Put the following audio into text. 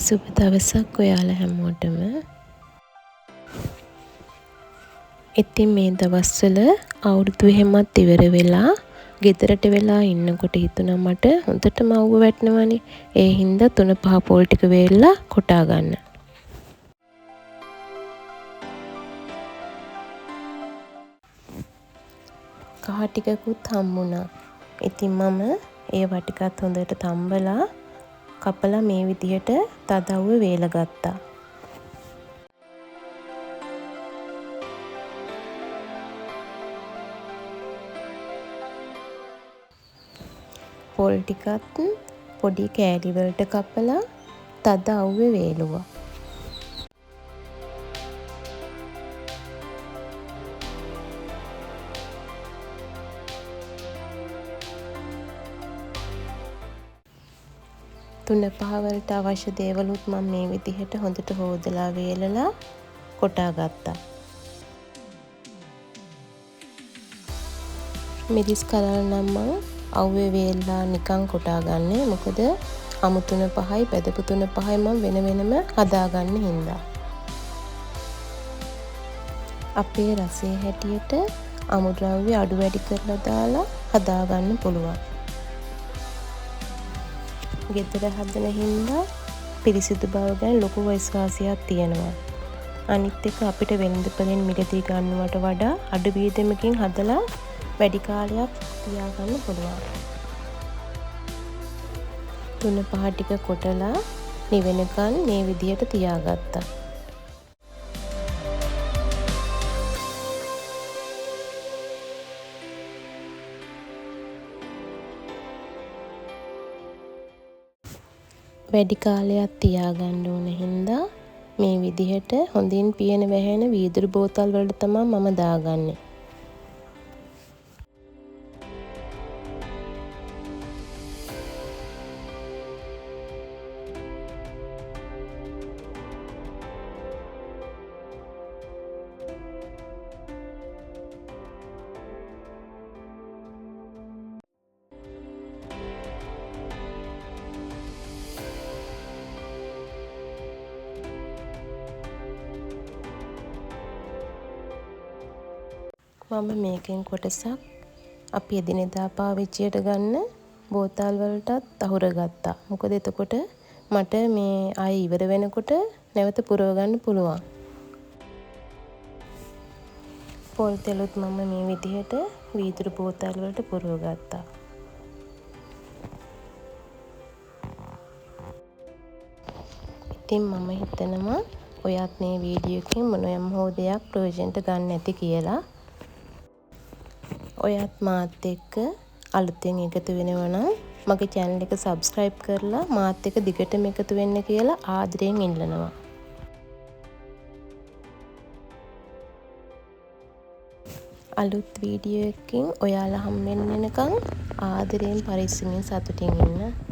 සුබ දවසක් ඔයාලා හැමෝටම. ඉතින් මේ දවස්වල අවුරුදු එහෙමත් ඉවර වෙලා ගෙදරට වෙලා ඉන්නකොට හිතුණා මට හොඳටම අවුව වැටෙනවනේ. ඒ හින්දා 3-5 පොල් ටික වේලලා කොටා ගන්න. කහ ටිකකුත් හම්බුණා. ඉතින් මම ඒවා ටිකත් හොඳට තම්බලා කපලා මේ විදිහට තද අවුව වේල ගත්තා. පොල් ටිකත් පොඩි කෑලි වලට කපලා තද අවුවේ වේලුවා. 3-5 වලට අවශ්‍ය දේවලුත් මම මේ විදිහට හොඳට හොදලා වේලලා කොටා ගත්තා. මිරිස් කරල් නම් මං අවුවේ වේලලා නිකන් කොටා ගන්නේ. මොකද අමු 3-5යි බැදපු 3-5යි මං වෙන වෙනම හදාගන්න හින්දා. අපේ රසයේ හැටියට අමුද්‍රව්‍ය අඩු වැඩි කරලා දාලා හදාගන්න පුළුවන්. ගෙදර හදන හින්දා පිරිසිදු බව ගැන ලොකු විශ්වාසයක් තියෙනවා. අනිත් එක අපිට වෙළඳපොළෙන් මිලදී ගන්නවට වඩා අඩු වියදමකින් හදලා වැඩි කාලයක් තියාගන්න පුළුවන්. 3-5 ටික කොටලා නිවෙනකන් මේ විදියට තියාගත්තා. වැඩි කාලයක් තියාගන්න ඕන හින්දා මේ විදිහට හොඳින් පියන වැහෙන වීදුරු බෝතල් වලට තමයි මම දාගන්නේ. මම මේකෙන් කොටසක් අපි එදිනෙදා පාවිච්චියට ගන්න බෝතල් වලටත් අහුර ගත්තා. මොකද එතකොට මට මේ ආයෙ ඉවර වෙනකොට නැවත පුරව ගන්න පුළුවන්. පොල් තෙලුත් මම මේ විදිහට වීදුරු බෝතල් වලට පුරව ගත්තා. ඉතින් මම හිතනවා ඔයත් මේ වීඩියෝ එකෙන් මොනයම් හෝ දෙයක් ප්‍රයෝජනට ගන්න ඇති කියලා. ඔයත් මාත් එක්ක අලුතෙන් එකතු වෙනවා නම් මගේ channel එක subscribe කරලා මාත් එක්ක දිගටම එකතු වෙන්න කියලා ආදරයෙන් ඉල්ලනවා. අලුත් වීඩියෝ එකකින් ඔයාලා හම් වෙන්න වෙනකන් ආදරයෙන් පරිස්සමින් සතුටින් ඉන්න.